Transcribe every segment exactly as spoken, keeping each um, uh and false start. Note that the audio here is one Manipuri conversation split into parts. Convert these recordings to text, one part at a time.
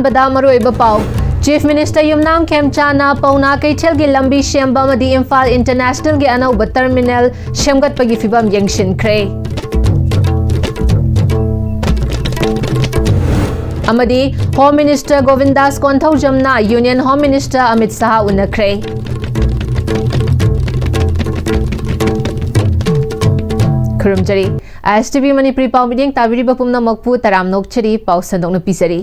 ꯕꯗ ꯃꯔꯨꯑꯣꯏꯕ ꯄꯥꯎ꯫ Chief Minister ꯌꯨꯝꯅꯥꯝ ꯈꯦꯝꯆꯥꯅ ꯄꯥꯎꯅꯥ ꯀꯩꯊꯦꯜꯒꯤ ꯂꯝꯕꯤ ꯁꯦꯝꯕ ꯑꯃꯗꯤ ꯏꯝꯐꯥꯜ Internationalꯒꯤ ꯑꯅꯧꯕ terminal ꯁꯦꯝꯒꯠꯄꯒꯤ ꯐꯤꯕꯝ ꯌꯦꯡꯁꯤꯟꯈ꯭ꯔꯦ꯫ ꯑꯃꯗꯤ Home Minister ꯒꯣꯕꯤꯟꯗꯥꯁ ꯀꯣꯟꯊꯧꯖꯝꯅ Union Home Minister Amit Shah ꯎꯅꯈ꯭ꯔꯦ꯫ ꯈꯨꯔꯨꯝꯖꯔꯤ꯫ ISTV Manipuri ꯄꯥꯎ ꯃꯤꯠꯌꯦꯡ ꯇꯥꯕꯤꯔꯤꯕ ꯄꯨꯝꯅꯃꯛꯄꯨ ꯇꯔꯥꯝꯅ ꯑꯣꯛꯆꯔꯤ꯫ ꯄꯥꯎ ꯁꯟꯗꯣꯛꯅ ꯄꯤꯖꯔꯤ꯫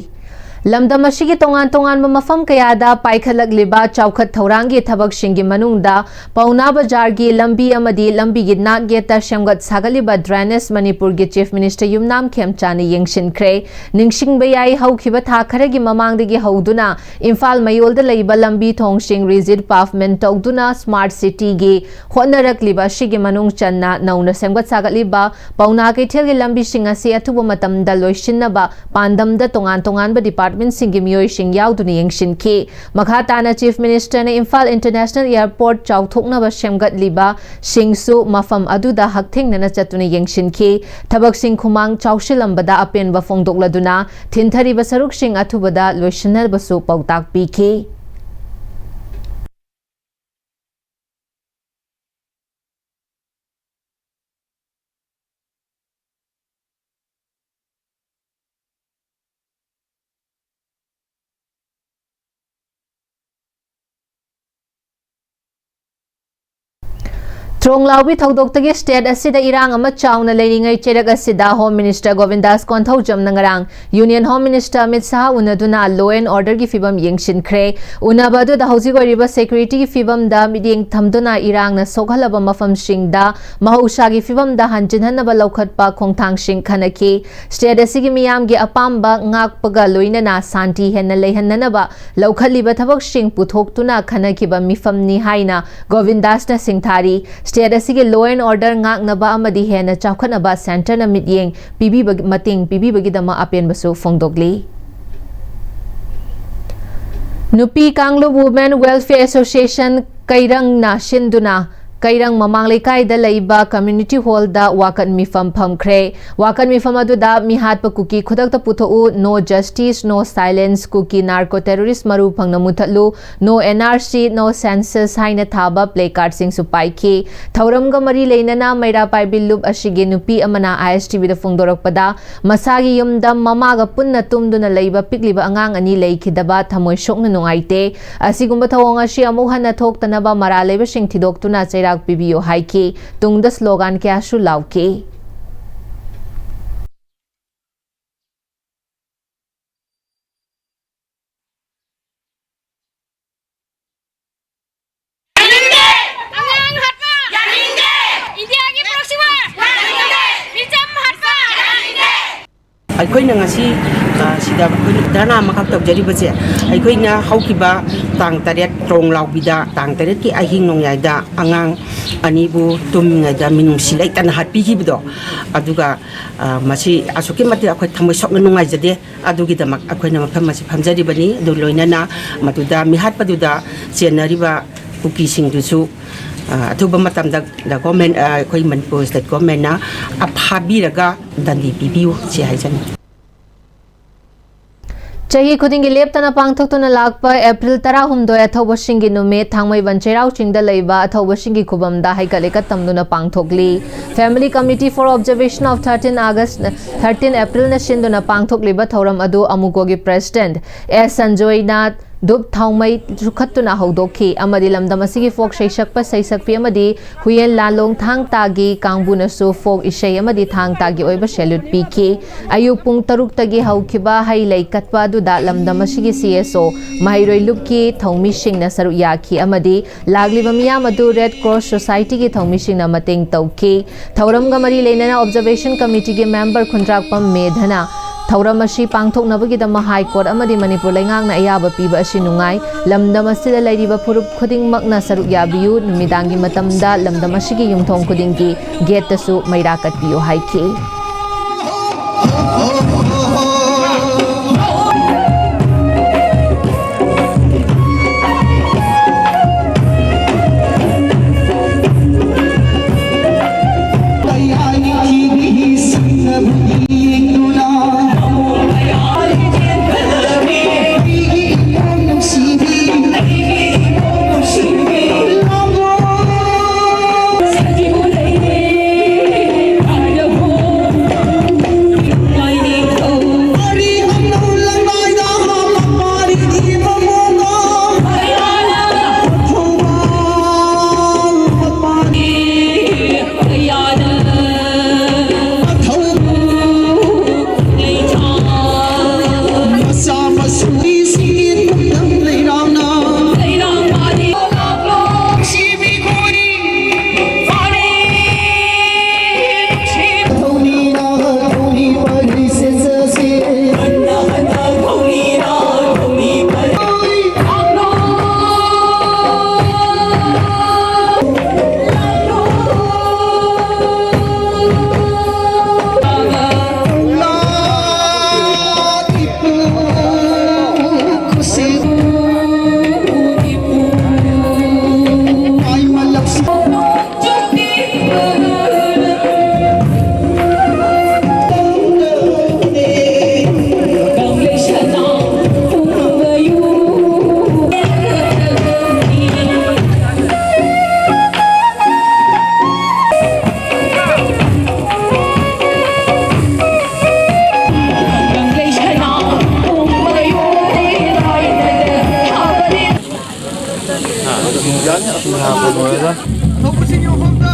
ꯂꯝꯗꯝ ꯑꯁꯤꯒꯤ ꯇꯣꯉꯥꯟ ꯇꯣꯉꯥꯟꯕ ꯃꯐꯝ ꯀꯌꯥꯗ ꯄꯥꯏꯈꯠꯂꯛꯂꯤꯕ ꯆꯥꯎꯈꯠ ꯊꯧꯔꯥꯡꯒꯤ ꯊꯕꯛꯁꯤꯡꯒꯤ ꯃꯅꯨꯡꯗ ꯄꯥꯎꯅꯥ ꯕꯖꯥꯔꯒꯤ ꯂꯝꯕꯤ ꯑꯃꯗꯤ ꯂꯝꯕꯤꯒꯤ ꯅꯥꯛ ꯌꯦꯠꯇ ꯁꯦꯝꯒꯠ ꯁꯥꯒꯠꯂꯤꯕ drainage ꯃꯅꯤꯄꯨꯔꯒꯤ Chief Minister ꯌꯨꯝꯅꯥꯝ ꯈꯦꯝꯆꯥꯅ ꯌꯦꯡꯁꯤꯟꯈ꯭ꯔꯦ꯫ ꯅꯤꯡꯁꯤꯡꯕ ꯌꯥꯏ, ꯍꯧꯈꯤꯕ ꯊꯥ ꯈꯔꯒꯤ ꯃꯃꯥꯡꯗꯒꯤ ꯍꯧꯗꯨꯅ ꯏꯝꯐꯥꯜ ꯃꯌꯣꯜꯗ ꯂꯩꯕ ꯂꯝꯕꯤ ꯊꯣꯡꯁꯤꯡ rigid pavement ꯇꯧꯗꯨꯅ Smart Cityꯒꯤ ꯍꯣꯠꯅꯔꯛꯂꯤꯕ ꯑꯁꯤꯒꯤ ꯃꯅꯨꯡ ꯆꯟꯅ ꯅꯧꯅ ꯁꯦꯝꯒꯠ ꯁꯥꯒꯠꯂꯤꯕ ꯄꯥꯎꯅꯥ ꯀꯩꯊꯦꯜꯒꯤ ꯂꯝꯕꯤꯁꯤꯡ ꯑꯁꯤ ꯑꯊꯨꯕ ꯃꯇꯝꯗ ꯂꯣꯏꯁꯤꯟꯅꯕ ꯄꯥꯟꯗꯝꯗ ꯇꯣꯉꯥꯟ ꯇꯣꯉꯥꯟꯕ departmentꯁꯤꯡꯒꯤ ꯃꯤꯑꯣꯏꯁꯤꯡ ꯌꯥꯎꯗꯨꯅ ꯌꯦꯡꯁꯤꯟꯈꯤ꯫ ꯃꯈꯥ ꯇꯥꯅ Chief Ministerꯅ ꯏꯝꯐꯥꯜ International Airport ꯆꯥꯎꯊꯣꯛꯅꯕ ꯁꯦꯝꯒꯠꯂꯤꯕꯁꯤꯡꯁꯨ ꯃꯐꯝ ꯑꯗꯨꯗ ꯍꯛꯊꯦꯡꯅꯅ ꯆꯠꯇꯨꯅ ꯌꯦꯡꯁꯤꯟꯈꯤ꯫ ꯊꯕꯛꯁꯤꯡ ꯈꯨꯃꯥꯡ ꯆꯥꯎꯁꯤꯜꯂꯝꯕꯗ ꯑꯄꯦꯟꯕ ꯐꯣꯡꯗꯣꯛꯂꯗꯨꯅ ꯊꯤꯟꯊꯔꯤꯕ ꯁꯔꯨꯛꯁꯤꯡ ꯑꯊꯨꯕꯗ ꯂꯣꯏꯁꯤꯟꯅꯕꯁꯨ ꯄꯥꯎꯇꯥꯛ ꯄꯤꯈꯤ꯫ ꯇ꯭ꯔꯣꯡꯂꯥꯎꯕꯤ ꯊꯧꯗꯣꯛꯇꯒꯤ state ꯑꯁꯤꯗ ꯏꯔꯥꯡ ꯑꯃ ꯆꯥꯎꯅ ꯂꯩꯔꯤꯉꯩ ꯆꯩꯔꯛ ꯑꯁꯤꯗ Home Minister ꯒꯣꯕꯤꯟꯗꯥꯁ ꯀꯣꯟꯊꯧꯖꯝꯅ ꯉꯔꯥꯡ Union Home Minister Amit Shah ꯎꯅꯗꯨꯅ law and orderꯒꯤ ꯐꯤꯕꯝ ꯌꯦꯡꯁꯤꯟꯈ꯭ꯔꯦ꯫ ꯎꯅꯕ ꯑꯗꯨꯗ ꯍꯧꯖꯤꯛ ꯑꯣꯏꯔꯤꯕ securityꯒꯤ ꯐꯤꯕꯝꯗ ꯃꯤꯠꯌꯦꯡ ꯊꯝꯗꯨꯅ ꯏꯔꯥꯡꯅ ꯁꯣꯛꯍꯜꯂꯕ ꯃꯐꯝꯁꯤꯡꯗ ꯃꯍꯧꯁꯥꯒꯤ ꯐꯤꯕꯝꯗ ꯍꯟꯖꯤꯟꯍꯟꯅꯕ ꯂꯧꯈꯠꯄ ꯈꯣꯡꯊꯥꯡꯁꯤꯡ ꯈꯟꯅꯈꯤ꯫ State ꯑꯁꯤꯒꯤ ꯃꯤꯌꯥꯝꯒꯤ ꯑꯄꯥꯝꯕ ꯉꯥꯛꯄꯒ ꯂꯣꯏꯅꯅ ꯁꯥꯟꯇꯤ ꯍꯦꯟꯅ ꯂꯩꯍꯟꯅꯅꯕ ꯂꯧꯈꯠꯂꯤꯕ ꯊꯕꯛꯁꯤꯡ ꯄꯨꯊꯣꯛꯇꯨꯅ ꯈꯟꯅꯈꯤꯕ ꯃꯤꯐꯝꯅꯤ ꯍꯥꯏꯅ ꯒꯣꯕꯤꯟꯗꯥꯁꯅ ꯁꯤꯡꯊꯥꯔꯤ꯫ State ꯑꯁꯤꯒꯤ law and order ꯉꯥꯛꯅꯕ ꯑꯃꯗꯤ ꯍꯦꯟꯅ ꯆꯥꯎꯈꯠꯅꯕ centreꯅ ꯃꯤꯠꯌꯦꯡ ꯄꯤꯕꯤꯕ, ꯃꯇꯦꯡ ꯄꯤꯕꯤꯕꯒꯤꯗꯃꯛ ꯑꯄꯦꯟꯕꯁꯨ ꯐꯣꯡꯗꯣꯛꯂꯤ꯫ ꯅꯨꯄꯤ ꯀꯥꯡꯂꯨꯞ Women Welfare Association ꯀꯩꯔꯪꯅ ꯁꯤꯟꯗꯨꯅ ꯀꯩꯔꯪ ꯃꯃꯥꯡ ꯂꯩꯀꯥꯏꯗ ꯂꯩꯕ community hall ꯗ ꯋꯥꯀꯠ ꯃꯤꯐꯝ ꯐꯝꯈ꯭ꯔꯦ꯫ ꯋꯥꯀꯠ ꯃꯤꯐꯝ ꯑꯗꯨꯗ ꯃꯤꯍꯥꯠꯄ ꯀꯨꯀꯤ ꯈꯨꯗꯛꯇ ꯄꯨꯊꯣꯛꯎ, No Justice, No Silence, ꯀꯨꯀꯤ narco terrorist ꯃꯔꯨ ꯐꯪꯅ ꯃꯨꯊꯠꯂꯨ, No N R C, No Census ꯍꯥꯏꯅ ꯊꯥꯕ placard ꯁꯤꯡꯁꯨ ꯄꯥꯏꯈꯤ꯫ ꯊꯧꯔꯝꯒ ꯃꯔꯤ ꯂꯩꯅꯅ ꯃꯩꯔꯥ ꯄꯥꯏꯕꯤ ꯂꯨꯞ ꯑꯁꯤꯒꯤ ꯅꯨꯄꯤ ꯑꯃꯅ I S T V ꯗ ꯐꯣꯡꯗꯣꯔꯛꯄꯗ, ꯃꯁꯥꯒꯤ ꯌꯨꯝꯗ ꯃꯃꯥꯒ ꯄꯨꯟꯅ ꯇꯨꯝꯗꯨꯅ ꯂꯩꯕ ꯄꯤꯛꯂꯤꯕ ꯑꯉꯥꯡ ꯑꯅꯤ ꯂꯩꯈꯤꯗꯕ ꯊꯃꯣꯏ ꯁꯣꯛꯅ ꯅꯨꯡꯉꯥꯏꯇꯦ꯫ ꯑꯁꯤꯒꯨꯝꯕ ꯊꯧꯑꯣꯡ ꯑꯁꯤ ꯑꯃꯨꯛ ꯍꯟꯅ ꯊꯣꯛꯇꯅꯕ ꯃꯔꯥꯜ ꯂꯩꯕꯁꯤꯡ ꯊꯤꯗꯣꯛꯇꯨꯅ ꯆꯩꯔꯥꯛ ꯄꯤꯕꯤꯌꯨ ꯍꯥꯏꯈꯤ꯫ ꯇꯨꯡꯗ slogan ꯀꯌꯥꯁꯨ ꯂꯥꯎꯈꯤ꯫ ꯌꯥꯅꯤꯡꯗꯦ! ꯑꯉꯥꯡ ꯍꯥꯠꯄ! ꯌꯥꯅꯤꯡꯗꯦ! ꯏꯟꯗꯤꯌꯥꯒꯤ ꯄ꯭ꯔꯣꯛꯁꯤꯃꯥ! ꯌꯥꯅꯤꯡꯗꯦ! ꯃꯤꯆꯝ ꯍꯥꯠꯄ! ꯌꯥꯅꯤꯡꯗꯦ! ꯑꯩꯈꯣꯏꯅ ꯉꯁꯤ, ꯑ, ꯁꯤꯗ ꯑꯩꯈꯣꯏꯅ ꯙꯔꯅꯥ ꯑꯃꯈꯛ ꯇꯧꯖꯔꯤꯕꯁꯦ, ꯑꯩꯈꯣꯏꯅ ꯍꯧꯈꯤꯕ ꯇꯥꯡ ꯇꯔꯦꯠ ꯇ꯭ꯔꯣꯡ ꯂꯥꯎꯕꯤꯗ, ꯇꯥꯡ ꯇꯔꯦꯠꯀꯤ ꯑꯍꯤꯡ ꯅꯣꯡꯌꯥꯏꯗ ꯑꯉꯥꯡ ꯑꯅꯤꯕꯨ ꯇꯨꯝꯃꯤꯉꯩꯗ ꯃꯤꯅꯨꯡꯁꯤ ꯂꯩꯇꯅ ꯍꯥꯠꯄꯤꯈꯤꯕꯗꯣ, ꯑꯗꯨꯒ, ꯑ, ꯃꯁꯤ ꯑꯁꯨꯛꯀꯤ ꯃꯇꯤꯛ ꯑꯩꯈꯣꯏ ꯊꯃꯣꯏ ꯁꯣꯛꯅ ꯅꯨꯡꯉꯥꯏꯖꯗꯦ꯫ ꯑꯗꯨꯒꯤꯗꯃꯛ ꯑꯩꯈꯣꯏꯅ ꯃꯐꯝ ꯑꯁꯤ ꯐꯝꯖꯔꯤꯕꯅꯤ꯫ ꯑꯗꯨ ꯂꯣꯏꯅꯅ ꯃꯗꯨꯗ ꯃꯤꯍꯥꯠꯄꯗꯨꯗ ꯆꯦꯟꯅꯔꯤꯕ ꯀꯨꯀꯤꯁꯤꯡꯗꯨꯁꯨ, ꯑ, ꯑꯊꯨꯕ ꯃꯇꯝꯗ the government, ꯑ, ꯑꯩꯈꯣꯏ ꯃꯅꯤꯄꯨꯔ state government ꯅ ꯐꯥꯕꯤꯔꯒ ꯗꯟꯗꯤ ꯄꯤꯕꯤꯌꯨ, ꯁꯤ ꯍꯥꯏꯖꯅꯤꯡꯏ꯫ ꯆꯍꯤ ꯈꯨꯗꯤꯡꯒꯤ ꯂꯦꯞꯇꯅ ꯄꯥꯡꯊꯣꯛꯇꯨꯅ ꯂꯥꯛꯄ ꯑꯦꯄ꯭ꯔꯤꯜ ꯇꯔꯥꯍꯨꯝꯗꯣꯏ ꯑꯊꯧꯕꯁꯤꯡꯒꯤ ꯅꯨꯃꯤꯠ ꯊꯥꯡꯃꯩꯕꯟ ꯆꯩꯔꯥꯎ ꯆꯤꯡꯗ ꯂꯩꯕ ꯑꯊꯧꯕꯁꯤꯡꯒꯤ ꯈꯨꯕꯝꯗ ꯍꯩꯀꯠ ꯂꯩꯀꯠ ꯇꯝꯗꯨꯅ ꯄꯥꯡꯊꯣꯛꯂꯤ꯫ Family Committee for Observation of thirteen August, thirteen April ꯅ ꯁꯤꯟꯗꯨꯅ ꯄꯥꯡꯊꯣꯛꯂꯤꯕ ꯊꯧꯔꯝ ꯑꯗꯨ ꯑꯃꯨꯀꯣꯒꯤ president ꯑꯦꯁ ꯁꯟꯖꯣꯏꯅ ꯙꯨꯞ ꯊꯥꯎꯃꯩ ꯆꯨꯈꯠꯇꯨꯅ ꯍꯧꯗꯣꯛꯈꯤ ꯑꯃꯗꯤ ꯂꯝꯗꯝ ꯑꯁꯤꯒꯤ folk ꯁꯩꯁꯛꯄ ꯁꯩꯁꯛꯄꯤ ꯑꯃꯗꯤ ꯍꯨꯌꯦꯟ ꯂꯥꯂꯣꯡ ꯊꯥꯡ ꯇꯥꯒꯤ ꯀꯥꯡꯕꯨꯅꯁꯨ folk ꯏꯁꯩ ꯑꯃꯗꯤ ꯊꯥꯡ ꯇꯥꯒꯤ ꯑꯣꯏꯕ salute ꯄꯤꯈꯤ꯫ ꯑꯌꯨꯛ ꯄꯨꯡ ꯇꯔꯨꯛꯇꯒꯤ ꯍꯧꯈꯤꯕ ꯍꯩ ꯂꯩ ꯀꯠꯄ ꯑꯗꯨꯗ ꯂꯝꯗꯝ ꯑꯁꯤꯒꯤ C S O, ꯃꯍꯩꯔꯣꯏ ꯂꯨꯞꯀꯤ ꯊꯧꯃꯤꯁꯤꯡꯅ ꯁꯔꯨꯛ ꯌꯥꯈꯤ ꯑꯃꯗꯤ ꯂꯥꯛꯂꯤꯕ ꯃꯤꯌꯥꯝ ꯑꯗꯨ Red Cross Society ꯒꯤ ꯊꯧꯃꯤꯁꯤꯡꯅ ꯃꯇꯦꯡ ꯇꯧꯈꯤ꯫ ꯊꯧꯔꯝꯒ ꯃꯔꯤ ꯂꯩꯅꯅ Observation Committee ꯒꯤ member ꯈꯨꯟꯗ꯭ꯔꯥꯛꯄꯝ ꯃꯦꯙꯅ ꯊꯧꯔꯝ ꯑꯁꯤ ꯄꯥꯡꯊꯣꯛꯅꯕꯒꯤꯗꯃꯛ High Court ꯑꯃꯗꯤ ꯃꯅꯤꯄꯨꯔ ꯂꯩꯉꯥꯛꯅ ꯑꯌꯥꯕ ꯄꯤꯕ ꯑꯁꯤ ꯅꯨꯡꯉꯥꯏ꯫ ꯂꯝꯗꯝ ꯑꯁꯤꯗ ꯂꯩꯔꯤꯕ ꯐꯨꯔꯨꯞ ꯈꯨꯗꯤꯡꯃꯛꯅ ꯁꯔꯨꯛ ꯌꯥꯕꯤꯌꯨ꯫ ꯅꯨꯃꯤꯗꯥꯡꯒꯤ ꯃꯇꯝꯗ ꯂꯝꯗꯝ ꯑꯁꯤꯒꯤ ꯌꯨꯝꯊꯣꯡ ꯈꯨꯗꯤꯡꯒꯤ gate ꯇꯁꯨ ꯃꯩꯔꯥ ꯀꯠꯄꯤꯌꯨ ꯍꯥꯏꯈꯤ꯫ ꯊꯧꯕꯁꯤꯡꯒꯤ ꯃꯐꯝꯗ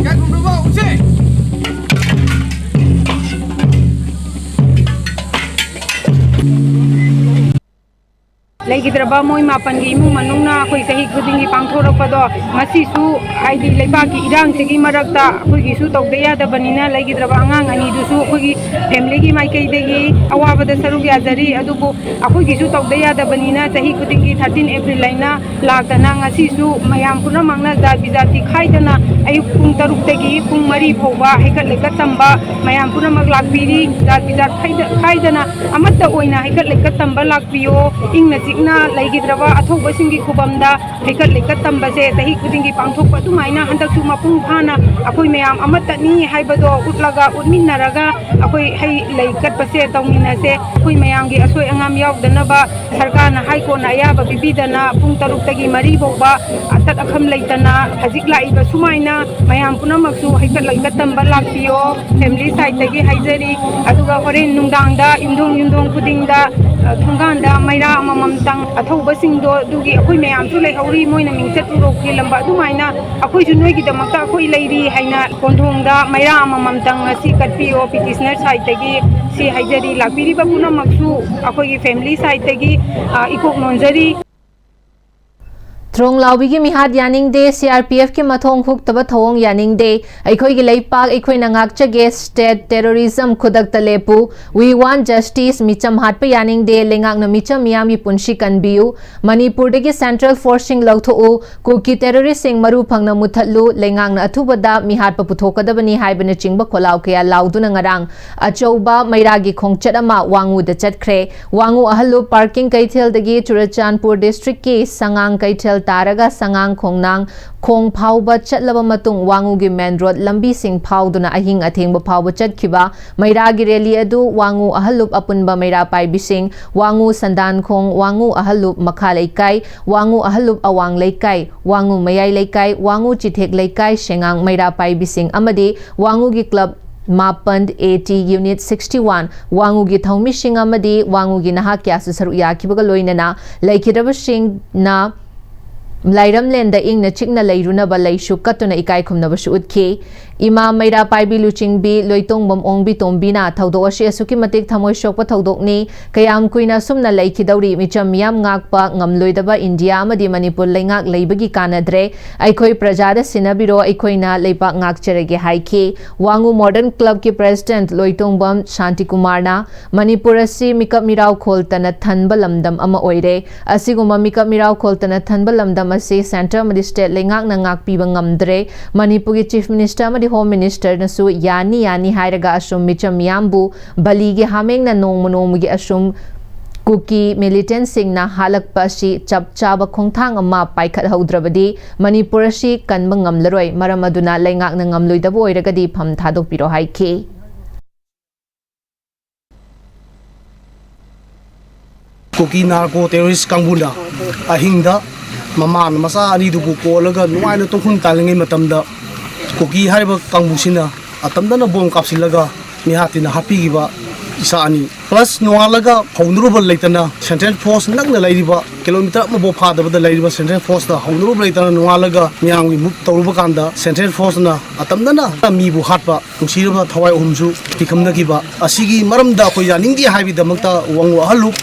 ꯌꯥꯏꯐꯅꯕ ꯎꯠꯆꯩ꯫ ꯂꯩꯈꯤꯗ꯭ꯔꯕ ꯃꯣꯏ ꯃꯥꯄꯟꯒꯤ ꯏꯃꯨꯡ ꯃꯅꯨꯡꯅ ꯑꯩꯈꯣꯏ ꯆꯍꯤ ꯈꯨꯗꯤꯡꯒꯤ ꯄꯥꯡꯊꯣꯔꯛꯄꯗꯣ, ꯉꯁꯤꯁꯨ ꯍꯥꯏꯗꯤ ꯂꯩꯕꯥꯛꯀꯤ ꯏꯔꯥꯡꯁꯤꯒꯤ ꯃꯔꯛꯇ ꯑꯩꯈꯣꯏꯒꯤꯁꯨ ꯇꯧꯗ ꯌꯥꯗꯕꯅꯤꯅ ꯂꯩꯈꯤꯗ꯭ꯔꯕ ꯑꯉꯥꯡ ꯑꯅꯤꯗꯨꯁꯨ ꯑꯩꯈꯣꯏꯒꯤ ꯐꯦꯃꯤꯂꯤꯒꯤ ꯃꯥꯏꯀꯩꯗꯒꯤ ꯑꯋꯥꯕꯗ ꯁꯔꯨꯛ ꯌꯥꯖꯔꯤ꯫ ꯑꯗꯨꯕꯨ ꯑꯩꯈꯣꯏꯒꯤꯁꯨ ꯇꯧꯗ ꯌꯥꯗꯕꯅꯤꯅ ꯆꯍꯤ ꯈꯨꯗꯤꯡꯒꯤ thirteen April ꯍꯥꯏꯅ ꯂꯥꯛꯇꯅ ꯉꯁꯤꯁꯨ ꯃꯌꯥꯝ ꯄꯨꯝꯅꯃꯛꯅ ꯖꯥꯠ ꯕꯤꯖꯥꯠꯇꯤ ꯈꯥꯏꯗꯅ ꯑꯌꯨꯛ ꯄꯨꯡ ꯇꯔꯨꯛꯇꯒꯤ ꯄꯨꯡ ꯃꯔꯤ ꯐꯥꯎꯕ ꯍꯩꯀꯠ ꯂꯩꯀꯠ ꯇꯝꯕ ꯃꯌꯥꯝ ꯄꯨꯝꯅꯃꯛ ꯂꯥꯛꯄꯤꯔꯤ꯫ ꯖꯥꯠ ꯕꯤꯖꯥꯠ ꯈꯥꯏꯗ-, ꯈꯥꯏꯗꯅ ꯑꯃꯠꯇ ꯑꯣꯏꯅ ꯍꯩꯀꯠ ꯂꯩꯀꯠ ꯇꯝꯕ ꯂꯥꯛꯄꯤꯌꯣ꯫ ꯏꯪꯅ ꯆꯤꯛꯅ ꯂꯩꯈꯤꯗ꯭ꯔꯕ ꯑꯊꯧꯕꯁꯤꯡꯒꯤ ꯈꯨꯕꯝꯗ ꯍꯩꯀꯠ ꯂꯩꯀꯠ ꯇꯝꯕꯁꯦ ꯆꯍꯤ ꯈꯨꯗꯤꯡꯒꯤ ꯄꯥꯡꯊꯣꯛꯄ ꯑꯗꯨꯃꯥꯏꯅ ꯍꯟꯗꯛꯁꯨ ꯃꯄꯨꯡ ꯐꯥꯅ ꯑꯩꯈꯣꯏ ꯃꯌꯥꯝ ꯑꯃꯠꯇꯅꯤ ꯍꯥꯏꯕꯗꯣ ꯎꯠꯂꯒ, ꯎꯠꯃꯤꯟꯅꯔꯒ ꯑꯩꯈꯣꯏ ꯍꯩ ꯂꯩ ꯀꯠꯄꯁꯦ ꯇꯧꯃꯤꯟꯅꯁꯦ꯫ ꯑꯩꯈꯣꯏ ꯃꯌꯥꯝꯒꯤ ꯑꯁꯣꯏ ꯑꯉꯥꯝ ꯌꯥꯎꯗꯅꯕ ꯁꯔꯀꯥꯔꯅ ꯍꯥꯏ ꯀꯣꯔꯠꯅ ꯑꯌꯥꯕ ꯄꯤꯕꯤꯗꯅ ꯄꯨꯡ ꯇꯔꯨꯛꯇꯒꯤ ꯃꯔꯤ ꯐꯥꯎꯕ ꯑꯇꯠ ꯑꯈꯝ ꯂꯩꯇꯅ ꯍꯧꯖꯤꯛ ꯂꯥꯛꯏꯕ ꯁꯨꯃꯥꯏꯅ ꯃꯌꯥꯝ ꯄꯨꯝꯅꯃꯛꯁꯨ ꯍꯩꯀꯠ ꯂꯩꯀꯠ ꯇꯝꯕ ꯂꯥꯛꯄꯤꯌꯣ꯫ ꯐꯦꯃꯤꯂꯤ ꯁꯥꯏꯠꯇꯒꯤ ꯍꯥꯏꯖꯔꯤ꯫ ꯑꯗꯨꯒ ꯍꯣꯔꯦꯟ ꯅꯨꯡꯗꯥꯡꯗ ꯌꯨꯝꯊꯣꯡ ꯌꯨꯝꯊꯣꯡ ꯈꯨꯗꯤꯡꯗ, ꯑ, ꯊꯣꯡꯒꯥꯟꯗ ꯃꯩꯔꯥ ꯑꯃꯃꯝꯇꯪ ꯑꯊꯧꯕꯁꯤꯡꯗꯣ ꯑꯗꯨꯒꯤ ꯑꯩꯈꯣꯏ ꯃꯌꯥꯝꯁꯨ ꯂꯩꯍꯧꯔꯤ, ꯃꯣꯏꯅ ꯃꯤꯡꯆꯠ ꯎꯔꯣꯛ ꯊꯤꯜꯂꯝꯕ ꯑꯗꯨꯃꯥꯏꯅ ꯑꯩꯈꯣꯏꯁꯨ ꯅꯣꯏꯒꯤꯗꯃꯛꯇ ꯑꯩꯈꯣꯏ ꯂꯩꯔꯤ ꯍꯥꯏꯅ ꯀꯣꯟꯊꯣꯡꯗ ꯃꯩꯔꯥ ꯑꯃꯃꯝꯇꯪ ꯉꯁꯤ ꯀꯠꯄꯤꯌꯣ꯫ ꯄꯤꯇꯤꯁꯅꯔ ꯁꯥꯏꯠꯇꯒꯤ ꯁꯤ ꯍꯥꯏꯖꯔꯤ꯫ ꯂꯥꯛꯄꯤꯔꯤꯕ ꯄꯨꯝꯅꯃꯛꯁꯨ ꯑꯩꯈꯣꯏꯒꯤ ꯐꯦꯃꯤꯂꯤ ꯁꯥꯏꯠꯇꯒꯤ, ꯑ, ꯏꯀꯣꯛ ꯅꯣꯟꯖꯔꯤ꯫ ꯊ꯭ꯔꯣꯡꯂꯥꯎꯕꯤꯒꯤ ꯃꯤꯍꯥꯠ ꯌꯥꯅꯤꯡꯗꯦ, ꯁꯤ ꯑꯥꯔ ꯄꯤ ꯑꯦꯐꯀꯤ ꯃꯊꯣꯡ ꯍꯨꯛꯇꯕ ꯊꯧꯑꯣꯡ ꯌꯥꯅꯤꯡꯗꯦ, ꯑꯩꯈꯣꯏꯒꯤ ꯂꯩꯄꯥꯛ ꯑꯩꯈꯣꯏꯅ ꯉꯥꯛꯆꯒꯦ, state terrorism ꯈꯨꯗꯛꯇ ꯂꯦꯞꯄꯨ, we want justice, ꯃꯤꯆꯝ ꯍꯥꯠꯄ ꯌꯥꯅꯤꯡꯗꯦ, ꯂꯩꯉꯥꯛꯅ ꯃꯤꯆꯝ ꯃꯤꯌꯥꯝꯒꯤ ꯄꯨꯟꯁꯤ ꯀꯟꯕꯤꯌꯨ, ꯃꯅꯤꯄꯨꯔꯗꯒꯤ central forceꯁꯤꯡ ꯂꯧꯊꯣꯛꯎ, ꯀꯨꯀꯤ terroristꯁꯤꯡ ꯃꯔꯨ ꯐꯪꯅ ꯃꯨꯠꯊꯠꯂꯨ, ꯂꯩꯉꯥꯛꯅ ꯑꯊꯨꯕꯗ ꯃꯤꯍꯥꯠꯄ ꯄꯨꯊꯣꯛꯀꯗꯕꯅꯤ ꯍꯥꯏꯕꯅꯆꯤꯡꯕ ꯈꯣꯜꯂꯥꯎ ꯀꯌꯥ ꯂꯥꯎꯗꯨꯅ ꯉꯔꯥꯡ ꯑꯆꯧꯕ ꯃꯩꯔꯥꯒꯤ ꯈꯣꯡꯆꯠ ꯑꯃ ꯋꯥꯉꯨꯗ ꯆꯠꯈ꯭ꯔꯦ꯫ ꯋꯥꯉꯨ ꯑꯍꯜꯂꯨꯞ parking ꯀꯩꯊꯦꯜꯗꯒꯤ ꯆꯨꯔꯆꯥꯟꯄꯨꯔ districtꯀꯤ ꯁꯉꯥꯡ ꯀꯩꯊꯦꯜ ꯇꯥꯔꯒ ꯁꯉꯥꯡ ꯈꯣꯡꯅꯥꯡ ꯈꯣꯡ ꯐꯥꯎꯕ ꯆꯠꯂꯕ ꯃꯇꯨꯡ ꯋꯥꯉꯨꯒꯤ main road ꯂꯝꯕꯤꯁꯤꯡ ꯐꯥꯎꯗꯨꯅ ꯑꯍꯤꯡ ꯑꯊꯦꯡꯕ ꯐꯥꯎꯕ ꯆꯠꯈꯤꯕ ꯃꯩꯔꯥꯒꯤ rally ꯑꯗꯨ ꯋꯥꯉꯨ ꯑꯍꯜꯂꯨꯞ ꯑꯄꯨꯟꯕ ꯃꯩꯔꯥ ꯄꯥꯏꯕꯤꯁꯤꯡ, ꯋꯥꯉꯨ ꯁꯟꯗꯥꯟꯈꯣꯡ, ꯋꯥꯉꯨ ꯑꯍꯜꯂꯨꯞ ꯃꯈꯥ ꯂꯩꯀꯥꯏ, ꯋꯥꯉꯨ ꯑꯍꯜꯂꯨꯞ ꯑꯋꯥꯡ ꯂꯩꯀꯥꯏ, ꯋꯥꯉꯨ ꯃꯌꯥꯏ ꯂꯩꯀꯥꯏ, ꯋꯥꯉꯨ ꯆꯤꯊꯦꯛ ꯂꯩꯀꯥꯏ, ꯁꯦꯉꯥꯡ ꯃꯩꯔꯥ ꯄꯥꯏꯕꯤꯁꯤꯡ ꯑꯃꯗꯤ ꯋꯥꯉꯨꯒꯤ club ꯃꯥꯄꯟ, A T unit sixty one, ꯋꯥꯉꯨꯒꯤ ꯊꯧꯃꯤꯁꯤꯡ ꯑꯃꯗꯤ ꯋꯥꯉꯨꯒꯤ ꯅꯍꯥ ꯀꯌꯥꯁꯨ ꯁꯔꯨꯛ ꯌꯥꯈꯤꯕꯒ ꯂꯣꯏꯅꯅ ꯂꯩꯈꯤꯗ꯭ꯔꯕꯁꯤꯡꯅ ꯂꯥꯏꯔꯝꯂꯦꯟꯗ ꯏꯪꯅ ꯆꯤꯛꯅ ꯂꯩꯔꯨꯅꯕ ꯂꯩꯁꯨ ꯀꯠꯇꯨꯅ ꯏꯀꯥꯏ ꯈꯨꯝꯅꯕꯁꯨ ꯎꯠꯈꯤ꯫ ꯏꯃꯥ ꯃꯩꯔꯥ ꯄꯥꯏꯕꯤ ꯂꯨꯆꯤꯡꯕꯤ ꯂꯣꯏꯇꯣꯡꯕꯝ ꯑꯣꯡꯕꯤ ꯇꯣꯝꯕꯤꯅ ꯊꯧꯗꯣꯛ ꯑꯁꯤ ꯑꯁꯨꯛꯀꯤ ꯃꯇꯤꯛ ꯊꯃꯣꯏ ꯁꯣꯛꯄ ꯊꯧꯗꯣꯛꯅꯤ꯫ ꯀꯌꯥꯝ ꯀꯨꯏꯅ ꯑꯁꯨꯝꯅ ꯂꯩꯈꯤꯗꯧꯔꯤ? ꯃꯤꯆꯝ ꯃꯤꯌꯥꯝ ꯉꯥꯛꯄ ꯉꯝꯂꯣꯏꯗꯕ ꯏꯟꯗꯤꯌꯥ ꯑꯃꯗꯤ ꯃꯅꯤꯄꯨꯔ ꯂꯩꯉꯥꯛ ꯂꯩꯕꯒꯤ ꯀꯥꯟꯅꯗ꯭ꯔꯦ꯫ ꯑꯩꯈꯣꯏ ꯄ꯭ꯔꯖꯥꯗ ꯁꯤꯟꯅꯕꯤꯔꯣ, ꯑꯩꯈꯣꯏꯅ ꯂꯩꯕꯥꯛ ꯉꯥꯛꯆꯔꯒꯦ ꯍꯥꯏꯈꯤ꯫ ꯋꯥꯉꯨ ꯃꯣꯗꯔꯟ ꯀ꯭ꯂꯕꯀꯤ ꯄ꯭ꯔꯦꯁꯤꯗꯦꯟꯠ ꯂꯣꯏꯇꯣꯡꯕꯝ ꯁꯥꯟꯇꯤꯀꯨꯃꯥꯔꯅ ꯃꯅꯤꯄꯨꯔ ꯑꯁꯤ ꯃꯤꯀꯞ ꯃꯤꯔꯥꯎ ꯈꯣꯜꯇꯅ ꯊꯟꯕ ꯂꯝꯗꯝ ꯑꯃ ꯑꯣꯏꯔꯦ꯫ ꯑꯁꯤꯒꯨꯝꯕ ꯃꯤꯀꯞ ꯃꯤꯔꯥꯎ ꯈꯣꯜꯇꯅ ꯊꯟꯕ ꯂꯝꯗꯝ ꯑꯁꯤ ꯁꯦꯟꯇꯔ ꯑꯃꯗꯤ ꯁ꯭ꯇꯦꯠ ꯂꯩꯉꯥꯛꯅ ꯉꯥꯛꯄꯤꯕ ꯉꯝꯗ꯭ꯔꯦ꯫ ꯃꯅꯤꯄꯨꯔꯒꯤ ꯆꯤꯐ ꯃꯤꯅꯤꯁꯇꯔ ꯑꯃꯗꯤ ꯍꯣꯝ ꯃꯤꯅꯤꯁꯇꯔꯅꯁꯨ ꯌꯥꯅꯤ ꯌꯥꯅꯤ ꯍꯥꯏꯔꯒ ꯑꯁꯨꯝ ꯃꯤꯆꯝ ꯃꯤꯌꯥꯝꯕꯨ ꯕꯂꯤꯒꯤ ꯍꯥꯃꯦꯡꯅ ꯅꯣꯡꯃ ꯅꯣꯡꯃꯒꯤ ꯑꯁꯨꯝ ꯀꯨꯀꯤ ꯃꯤꯂꯤꯇꯦꯟꯠꯁꯤꯡꯅ ꯍꯥꯠꯂꯛꯄ ꯑꯁꯤ ꯆꯞ ꯆꯥꯕ ꯈꯣꯡꯊꯥꯡ ꯑꯃ ꯄꯥꯏꯈꯠꯍꯧꯗ꯭ꯔꯕꯗꯤ ꯃꯅꯤꯄꯨꯔ ꯑꯁꯤ ꯀꯟꯕ ꯉꯝꯂꯔꯣꯏ꯫ ꯃꯔꯝ ꯑꯗꯨꯅ ꯂꯩꯉꯥꯛꯅ ꯉꯝꯂꯣꯏꯗꯕ ꯑꯣꯏꯔꯒꯗꯤ ꯐꯝ ꯊꯥꯗꯣꯛꯄꯤꯔꯣ ꯍꯥꯏꯈꯤ꯫ ꯀꯨꯀꯤ ꯅꯥꯔꯀꯣ ꯇꯦꯔꯣꯔꯤꯁ ꯀꯥꯡꯕꯨꯅ ꯑꯍꯤꯡꯗ ꯃꯃꯥꯟ ꯃꯆꯥ ꯑꯅꯤꯗꯨꯕꯨ ꯀꯣꯜꯂꯒ ꯅꯨꯡꯉꯥꯏꯅ ꯇꯨꯝꯈꯨꯝ ꯇꯥꯜꯂꯤꯉꯩ ꯃꯇꯝꯗ, ꯀꯨꯀꯤ ꯍꯥꯏꯔꯤꯕ ꯀꯥꯡꯕꯨꯁꯤꯅ ꯑꯇꯝꯗꯅ ꯕꯣꯝ ꯀꯥꯞꯁꯤꯜꯂꯒ ꯃꯤꯍꯥꯠꯇꯤꯅ ꯍꯥꯠꯄꯤꯈꯤꯕ ꯏꯆꯥ ꯑꯅꯤ꯫ ꯄ꯭ꯂꯁ ꯅꯣꯡꯉꯥꯜꯂꯒ ꯍꯧꯅꯔꯨꯕ ꯂꯩꯇꯅ ꯁꯦꯟꯇ꯭ꯔꯦꯜ ꯐꯣꯔꯁ ꯅꯛꯅ ꯂꯩꯔꯤꯕ ꯀꯤꯂꯣꯃꯤꯇꯔ ꯑꯃꯐꯥꯎ ꯐꯥꯗꯕꯗ ꯂꯩꯔꯤꯕ ꯁꯦꯟꯇ꯭ꯔꯦꯜ ꯐꯣꯔꯁꯇ ꯍꯧꯅꯔꯨꯕ ꯂꯩꯇꯅ ꯅꯣꯡꯉꯥꯜꯂꯒ ꯃꯤꯌꯥꯝꯒꯤ ꯃꯨꯞ ꯇꯧꯔꯨꯕ ꯀꯥꯟꯗ ꯁꯦꯟꯇ꯭ꯔꯦꯜ ꯐꯣꯔꯁꯅ ꯑꯇꯝꯗꯅ ꯃꯤꯕꯨ ꯍꯥꯠꯄ ꯅꯨꯡꯁꯤꯔꯕ ꯊꯋꯥꯏ ꯑꯍꯨꯝꯁꯨ ꯄꯤꯈꯝꯅꯈꯤꯕ ꯑꯁꯤꯒꯤ ꯃꯔꯝꯗ ꯑꯩꯈꯣꯏ ꯌꯥꯅꯤꯡꯗꯦ ꯍꯥꯏꯕꯒꯤꯗꯃꯛꯇ ꯋꯥꯉꯨ ꯑꯍꯜꯂꯨꯞ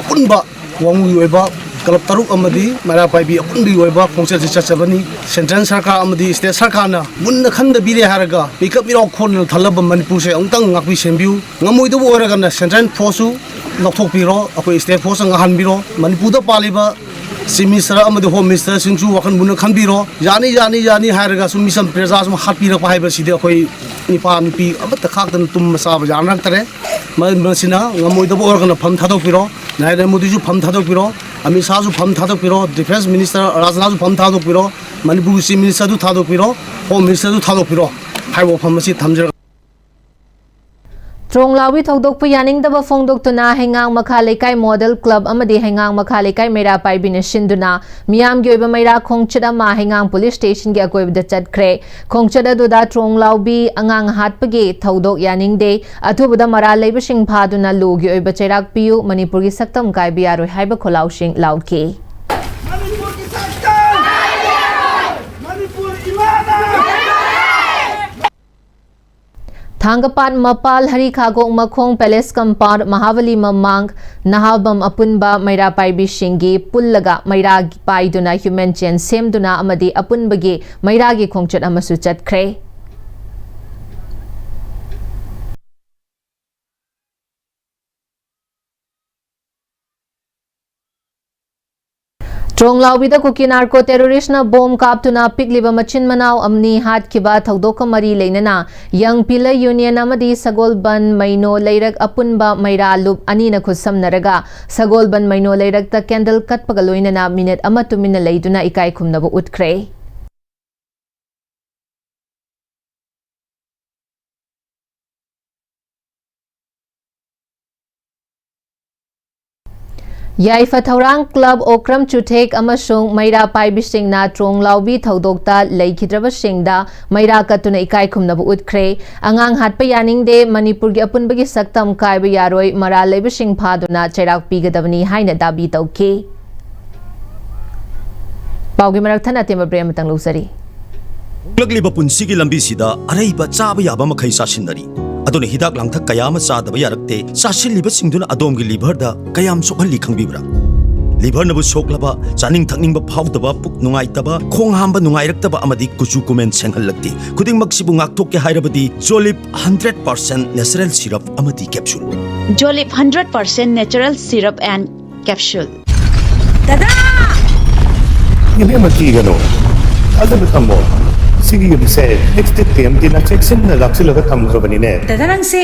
ꯑꯄꯨꯟꯕ ꯋꯥꯉꯨꯒꯤ ꯑꯣꯏꯕ ꯀ꯭ꯂꯕ ꯇꯔꯨꯛ ꯑꯃꯗꯤ ꯃꯩꯔꯥ ꯄꯥꯏꯕꯤ ꯑꯄꯨꯟꯕꯒꯤ ꯑꯣꯏꯕ ꯈꯣꯡꯆꯠꯁꯤ ꯆꯠꯆꯕꯅꯤ꯫ ꯁꯦꯟꯇ꯭ꯔꯦꯜ ꯁꯔꯀꯥꯔ ꯑꯃꯗꯤ ꯁ꯭ꯇꯦꯠ ꯁꯔꯀꯥꯔꯅ ꯃꯨꯟꯅ ꯈꯟꯗꯕꯤꯔꯦ ꯍꯥꯏꯔꯒ ꯃꯤꯀꯞ ꯃꯤꯔꯥꯎ ꯈꯣꯟꯗꯨꯅ ꯊꯜꯂꯕ ꯃꯅꯤꯄꯨꯔꯁꯦ ꯑꯃꯨꯛꯇꯪ ꯉꯥꯛꯄꯤ ꯁꯦꯟꯕꯤꯌꯨ꯫ ꯉꯝꯃꯣꯏꯗꯕ ꯑꯣꯏꯔꯒꯅ ꯁꯦꯟꯇ꯭ꯔꯦꯜ ꯐꯣꯔꯁꯁꯨ ꯂꯧꯊꯣꯛꯄꯤꯔꯣ, ꯑꯩꯈꯣꯏ ꯁ꯭ꯇꯦꯠ ꯐꯣꯔꯁꯇ ꯉꯥꯛꯍꯟꯕꯤꯔꯣ꯫ ꯃꯅꯤꯄꯨꯔꯗ ꯄꯥꯜꯂꯤꯕ ꯆꯤꯐ ꯃꯤꯅꯤꯁꯇꯔ ꯑꯃꯗꯤ ꯍꯣꯝ ꯃꯤꯅꯤꯁꯇꯔꯁꯤꯡꯁꯨ ꯋꯥꯈꯜ ꯃꯨꯟꯅ ꯈꯟꯕꯤꯔꯣ꯫ ꯌꯥꯅꯤ ꯌꯥꯅꯤ ꯌꯥꯅꯤ ꯍꯥꯏꯔꯒ ꯁꯨꯝ ꯃꯤꯆꯝ ꯄ꯭ꯔꯖꯥ ꯁꯨꯝ ꯍꯥꯠꯄꯤꯔꯛꯄ ꯍꯥꯏꯕꯁꯤꯗꯤ ꯑꯩꯈꯣꯏ ꯅꯤꯄꯥ ꯅꯨꯄꯤ ꯑꯃꯠꯇ ꯈꯥꯛꯇꯅ ꯇꯨꯝꯕ ꯆꯥꯕ ꯌꯥꯅꯔꯛꯇꯔꯦ꯫ ꯃꯔꯝ ꯑꯁꯤꯅ ꯉꯝꯃꯣꯏꯗꯕ ꯑꯣꯏꯔꯒꯅ ꯐꯝ ꯊꯥꯗꯣꯛꯄꯤꯔꯣ, ꯅꯔꯦꯟꯗ꯭ꯔ ꯃꯣꯗꯤꯁꯨ ꯐꯝ ꯊꯥꯗꯣꯛꯄꯤꯔꯣ, ꯑꯃꯤꯠ ꯁꯥꯍꯁꯨ ꯐꯝ ꯊꯥꯗꯣꯛꯄꯤꯔꯣ, ꯗꯤꯐꯦꯟꯁ ꯃꯤꯅꯤꯁꯇꯔ ꯔꯥꯖꯅꯥꯊꯁꯨ ꯐꯝ ꯊꯥꯗꯣꯛꯄꯤꯔꯣ, ꯃꯅꯤꯄꯨꯔꯒꯤ ꯆꯤꯐ ꯃꯤꯅꯤꯁꯇꯔꯗꯨ ꯊꯥꯗꯣꯛꯄꯤꯔꯣ, ꯍꯣꯝ ꯃꯤꯅꯤꯁꯇꯔꯗꯨ ꯊꯥꯗꯣꯛꯄꯤꯔꯣ ꯍꯥꯏꯕ ꯋꯥꯐꯝ ꯑꯁꯤ ꯊꯝꯖꯔꯒ ꯇ꯭ꯔꯣꯡꯂꯥꯎꯕꯤ ꯊꯧꯗꯣꯛꯄꯨ ꯌꯥꯅꯤꯡꯗꯕ ꯐꯣꯡꯗꯣꯛꯇꯨꯅ ꯍꯩꯉꯥꯡ ꯃꯈꯥ ꯂꯩꯀꯥꯏ ꯃꯣꯗꯦꯜ ꯀ꯭ꯂꯕ ꯑꯃꯗꯤ ꯍꯩꯉꯥꯡ ꯃꯈꯥ ꯂꯩꯀꯥꯏ ꯃꯩꯔꯥ ꯄꯥꯏꯕꯤꯅ ꯁꯤꯟꯗꯨꯅ ꯃꯤꯌꯥꯝꯒꯤ ꯑꯣꯏꯕ ꯃꯩꯔꯥ ꯈꯣꯡꯆꯠ ꯑꯃ ꯍꯩꯉꯥꯡ ꯄꯨꯂꯤꯁ ꯁ꯭ꯇꯦꯁꯟꯒꯤ ꯑꯀꯣꯏꯕꯗ ꯆꯠꯈ꯭ꯔꯦ꯫ ꯈꯣꯡꯆꯠ ꯑꯗꯨꯗ ꯇ꯭ꯔꯣꯡꯂꯥꯎꯕꯤ ꯑꯉꯥꯡ ꯍꯥꯠꯄꯒꯤ ꯊꯧꯗꯣꯛ ꯌꯥꯅꯤꯡꯗꯦ, ꯑꯊꯨꯕꯗ ꯃꯔꯥꯜ ꯂꯩꯕꯁꯤꯡ ꯐꯥꯗꯨꯅ ꯂꯣꯒꯤ ꯑꯣꯏꯕ ꯆꯩꯔꯥꯛ ꯄꯤꯌꯨ, ꯃꯅꯤꯄꯨꯔꯒꯤ ꯁꯛꯇꯝ ꯀꯥꯏꯕ ꯌꯥꯔꯣꯏ ꯍꯥꯏꯕ ꯈꯣꯜꯂꯥꯎꯁꯤꯡ ꯂꯥꯎꯈꯤ꯫ ꯊꯥꯡꯒꯄꯥꯠ ꯃꯄꯥꯜ ꯍꯔꯤꯈꯥꯒꯣꯛ ꯃꯈꯣꯡ Palace Compound ꯃꯍꯥꯕꯂꯤ ꯃꯃꯥꯡ ꯅꯍꯥꯕꯝ ꯑꯄꯨꯟꯕ ꯃꯩꯔꯥ ꯄꯥꯏꯕꯤꯁꯤꯡꯒꯤ ꯄꯨꯜꯂꯒ ꯃꯩꯔꯥ ꯄꯥꯏꯗꯨꯅ human chain ꯁꯦꯝꯗꯨꯅ ꯑꯃꯗꯤ ꯑꯄꯨꯟꯕꯒꯤ ꯃꯩꯔꯥꯒꯤ ꯈꯣꯡꯆꯠ ꯑꯃꯁꯨ ꯆꯠꯈ꯭ꯔꯦ꯫ ꯇ꯭ꯔꯣꯡꯂꯥꯎꯕꯤꯗ ꯀꯨꯀꯤ ꯅꯥꯔꯀꯣ ꯇꯦꯔꯣꯔꯤꯁꯅ ꯕꯣꯝ ꯀꯥꯞꯇꯨꯅ ꯄꯤꯛꯂꯤꯕ ꯃꯆꯤꯟ ꯃꯅꯥꯎ ꯑꯅꯤ ꯍꯥꯠꯈꯤꯕ ꯊꯧꯗꯣꯛꯀ ꯃꯔꯤ ꯂꯩꯅꯅ ꯌꯪ ꯄꯤꯂꯔ ꯌꯨꯅꯤꯌꯟ ꯑꯃꯗꯤ ꯁꯒꯣꯜꯕꯟ ꯃꯩꯅꯣ ꯂꯩꯔꯛ ꯑꯄꯨꯟꯕ ꯃꯩꯔꯥ ꯂꯨꯞ ꯑꯅꯤꯅ ꯈꯨꯠꯁꯝꯅꯔꯒ ꯁꯒꯣꯜꯕꯟ ꯃꯩꯅꯣ ꯂꯩꯔꯛꯇ ꯀꯦꯟꯗꯜ ꯀꯠꯄꯒ ꯂꯣꯏꯅꯅ ꯃꯤꯅꯤꯠ ꯑꯃ ꯇꯨꯃꯤꯟꯅ ꯂꯩꯗꯨꯅ ꯏꯀꯥꯏ ꯈꯨꯝꯅꯕ ꯎꯠꯈ꯭ꯔꯦ꯫ ꯌꯥꯏꯐ ꯊꯧꯔꯥꯡ ꯀ꯭ꯂꯕ ꯑꯣꯀ꯭ꯔꯝ ꯆꯨꯊꯦꯛ ꯑꯃꯁꯨꯡ ꯃꯩꯔꯥ ꯄꯥꯏꯕꯤꯁꯤꯡꯅ ꯇ꯭ꯔꯣꯡ ꯂꯥꯎꯕꯤ ꯊꯧꯗꯣꯛꯇ ꯂꯩꯈꯤꯗ꯭ꯔꯕꯁꯤꯡꯗ ꯃꯩꯔꯥ ꯀꯠꯇꯨꯅ ꯏꯀꯥꯏ ꯈꯨꯝꯅꯕ ꯎꯠꯈ꯭ꯔꯦ꯫ ꯑꯉꯥꯡ ꯍꯥꯠꯄ ꯌꯥꯅꯤꯡꯗꯦ, ꯃꯅꯤꯄꯨꯔꯒꯤ ꯑꯄꯨꯟꯕꯒꯤ ꯁꯛꯇꯝ ꯀꯥꯏꯕ ꯌꯥꯔꯣꯏ, ꯃꯔꯥꯜ ꯂꯩꯕꯁꯤꯡ ꯐꯥꯗꯨꯅ ꯆꯩꯔꯥꯛ ꯄꯤꯒꯗꯕꯅꯤ ꯍꯥꯏꯅ ꯗꯥꯕꯤ ꯇꯧꯈꯤ꯫ ꯄꯥꯎꯒꯤ ꯃꯔꯛ ꯊꯠꯅ ꯑꯇꯦꯟꯕ break ꯑꯃꯇꯪ ꯂꯧꯖꯔꯤ꯫ ꯍꯣꯡꯂꯛꯂꯤꯕ ꯄꯨꯟꯁꯤꯒꯤ ꯂꯝꯕꯤꯁꯤꯗ ꯑꯔꯩꯕ ꯆꯥꯕ ꯌꯥꯕ ꯃꯈꯩ ꯆꯥꯁꯤꯟꯅꯔꯤ꯫ ꯑꯗꯨꯅ ꯍꯤꯗꯥꯛ ꯂꯥꯡꯊꯛ ꯀꯌꯥ ꯑꯃ ꯆꯥꯗꯕ ꯌꯥꯔꯛꯇꯦ꯫ ꯆꯥꯁꯤꯜꯂꯤꯕꯁꯤꯡꯗꯨꯅ ꯑꯗꯣꯝꯒꯤ ꯂꯤꯚꯔꯗ ꯀꯌꯥꯝ ꯁꯣꯛꯍꯜꯂꯤ ꯈꯪꯕꯤꯕ꯭ꯔꯥ? ꯂꯤꯚꯔꯅꯕꯨ ꯁꯣꯛꯂꯕ, ꯆꯥꯅꯤꯡ ꯊꯛꯅꯤꯡꯕ ꯐꯥꯎꯗꯕ, ꯄꯨꯛ ꯅꯨꯡꯉꯥꯏꯇꯕ, ꯈꯣꯡ ꯍꯥꯝꯕ ꯅꯨꯡꯉꯥꯏꯔꯛꯇꯕ ꯑꯃꯗꯤ ꯀꯨꯆꯨ ꯀꯨꯃꯦꯟ ꯁꯦꯡꯍꯜꯂꯛꯇꯦ꯫ ꯈꯨꯗꯤꯡꯃꯛꯁꯤꯕꯨ ꯉꯥꯛꯊꯣꯛꯀꯦ ꯍꯥꯏꯔꯕꯗꯤ Jolib hundred percent natural syrup ꯑꯃꯗꯤ capsule꯫ Jolib hundred percent natural syrup and capsule꯫ ꯗꯗꯥ! ꯏꯕꯦꯝꯃ, ꯀꯤꯒꯅꯨ꯫ ꯊꯥꯖꯕ ꯊꯝꯃꯣ꯫ ꯁꯤꯒꯤ ꯌꯨꯝꯁꯦ ꯑꯦꯛꯁꯇꯤꯛ ꯇꯤ ꯑꯦꯝ ꯇꯤꯅ ꯆꯦꯛꯁꯤꯟꯅ ꯂꯥꯛꯁꯤꯜꯂꯒ ꯊꯝꯈ꯭ꯔꯕꯅꯤꯅꯦ꯫ ꯗꯗꯥ, ꯅꯪꯁꯦ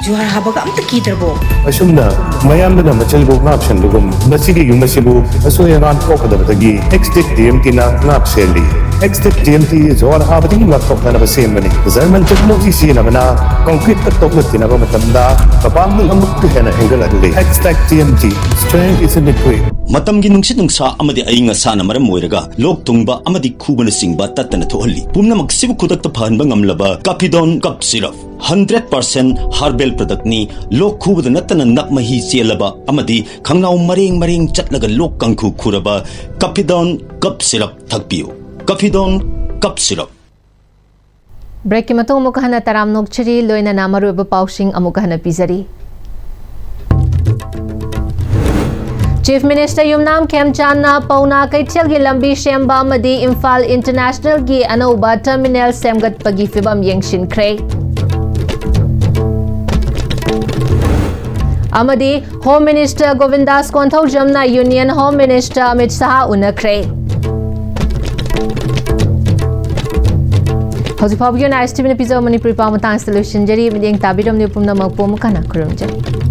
ꯖꯨꯍꯥꯔ ꯍꯥꯕꯒ ꯑꯝꯇ ꯀꯤꯗ꯭ꯔꯕꯣ? ꯑꯁꯨꯝꯅ ꯃꯌꯥꯝꯗꯨꯅ ꯃꯆꯜꯕꯨ ꯉꯥꯛ ꯁꯦꯟꯕꯒꯨꯝ, ꯃꯁꯤꯒꯤ ꯌꯨꯝ ꯑꯁꯤꯕꯨ ꯑꯁꯣꯏ ꯑꯉꯥꯝ ꯊꯣꯛꯀꯗꯕꯗꯒꯤ ꯑꯦꯛꯁꯇꯤꯛ ꯇꯤ ꯑꯦꯝ ꯇꯤꯅ ꯉꯥꯛ ꯁꯦꯜꯂꯤ꯫ ꯑꯦꯛꯁꯇꯤꯛ ꯇꯤ ꯑꯦꯝ ꯇꯤ ꯖꯨꯍꯥꯔ ꯍꯥꯕꯗꯒꯤ ꯉꯥꯛꯊꯣꯛꯅꯅꯕ ꯁꯦꯝꯕꯅꯤ꯫ ꯖꯔꯃꯟ ꯇꯦꯛꯅꯣꯂꯣꯖꯤ ꯁꯤꯖꯤꯟꯅꯕꯅ ꯀꯪꯀ꯭ꯔꯤꯠꯇ ꯇꯣꯛꯅ ꯊꯤꯅꯕ ꯃꯇꯝꯗ ꯃꯄꯥꯡꯒꯜ ꯑꯃꯨꯛꯀ ꯍꯦꯟꯅ ꯍꯦꯟꯒꯠꯍꯜꯂꯤ꯫ ꯑꯦꯛꯁꯇꯤꯛ T M T, strength is in liquid꯫ ꯃꯇꯝꯒꯤ ꯅꯨꯡꯁꯤꯠ ꯅꯨꯡꯁꯥ ꯑꯃꯗꯤ ꯑꯏꯪ ꯑꯁꯥꯅ ꯃꯔꯝ ꯑꯣꯏꯔꯒ ꯂꯣꯛ ꯊꯨꯡꯕ ꯑꯃꯗꯤ ꯈꯨꯕꯅꯆꯤꯡꯕ ꯇꯠꯇꯅ ꯊꯣꯛꯍꯜꯂꯤ꯫ ꯄꯨꯝꯅꯃꯛꯁꯤꯕꯨ ꯈꯨꯗꯛꯇ ꯐꯍꯟꯕ ꯉꯝꯂꯕ ꯀꯥꯐꯤꯗꯣꯟ ꯀꯞ syrup. Hundred percent herbal product ꯅꯤ꯫ ꯂꯣꯛ ꯈꯨꯕꯗ ꯅꯠꯇꯅ ꯅꯞ ꯃꯍꯤ ꯆꯦꯜꯂꯕ ꯑꯃꯗꯤ ꯈꯪꯅꯥꯎ ꯃꯔꯦꯡ ꯃꯔꯦꯡ ꯆꯠꯂꯒ ꯂꯣꯛ ꯀꯥꯡꯈꯨ ꯈꯨꯔꯕ ꯀꯥꯐꯤꯗꯣꯟ ꯀꯞ ꯁꯤꯔꯞ ꯊꯛꯄꯤꯌꯨ꯫ ꯀꯥꯐꯤꯗꯣꯟ ꯀꯞ ꯁꯤꯔꯞ꯫ ꯕ꯭ꯔꯦꯛꯀꯤ ꯃꯇꯨꯡ ꯑꯃꯨꯛꯀ ꯍꯟꯅ ꯇꯔꯥꯝꯅ ꯑꯣꯛꯆꯔꯤ, ꯂꯣꯏꯅꯅ ꯃꯔꯨꯑꯣꯏꯕ ꯄꯥꯎꯁꯤꯡ ꯑꯃꯨꯛꯀ ꯍꯟꯅ ꯄꯤꯖꯔꯤ꯫ ꯆꯤꯐ ꯃꯤꯅꯤꯁꯇꯔ ꯌꯨꯝꯅꯥꯝ ꯈꯦꯝꯆꯥꯟꯅ ꯄꯥꯎꯅꯥ ꯀꯩꯊꯦꯜꯒꯤ ꯂꯝꯕꯤ ꯁꯦꯝꯕ ꯑꯃꯗꯤ ꯏꯝꯐꯥꯜ ꯏꯟꯇꯔꯅꯦꯁꯅꯦꯜꯒꯤ ꯑꯅꯧꯕ ꯇꯔꯃꯤꯅꯦꯜ ꯁꯦꯝꯒꯠꯄꯒꯤ ꯐꯤꯚꯝ ꯌꯦꯡꯁꯤꯟꯈ꯭ꯔꯦ꯫ ꯑꯃꯗꯤ ꯍꯣꯝ ꯃꯤꯅꯤꯁꯇꯔ ꯒꯣꯕꯤꯟꯗꯥꯁ ꯀꯣꯟꯊꯧꯖꯝꯅ union home minister Amit Shah ꯎꯅꯈ꯭ꯔꯦ꯫ ꯍꯧꯖꯤꯛ ꯐꯥꯎꯕꯒꯤ ꯑꯣꯏꯅ ꯑꯥꯏ ꯑꯦꯁ ꯇꯤ ꯚꯤꯅ ꯄꯤꯖꯕ ꯃꯅꯤꯄꯨꯔꯤ ꯄꯥꯎ ꯃꯇꯥꯡꯁꯤꯗ ꯂꯣꯏꯁꯤꯟꯖꯔꯤ꯫ ꯃꯤꯠꯌꯦꯡ ꯇꯥꯕꯤꯔꯝꯂꯤꯕ ꯄꯨꯝꯅꯃꯛꯄꯨ ꯑꯃꯨꯛ ꯍꯟꯅ ꯈꯨꯔꯨꯝꯖꯔꯤ꯫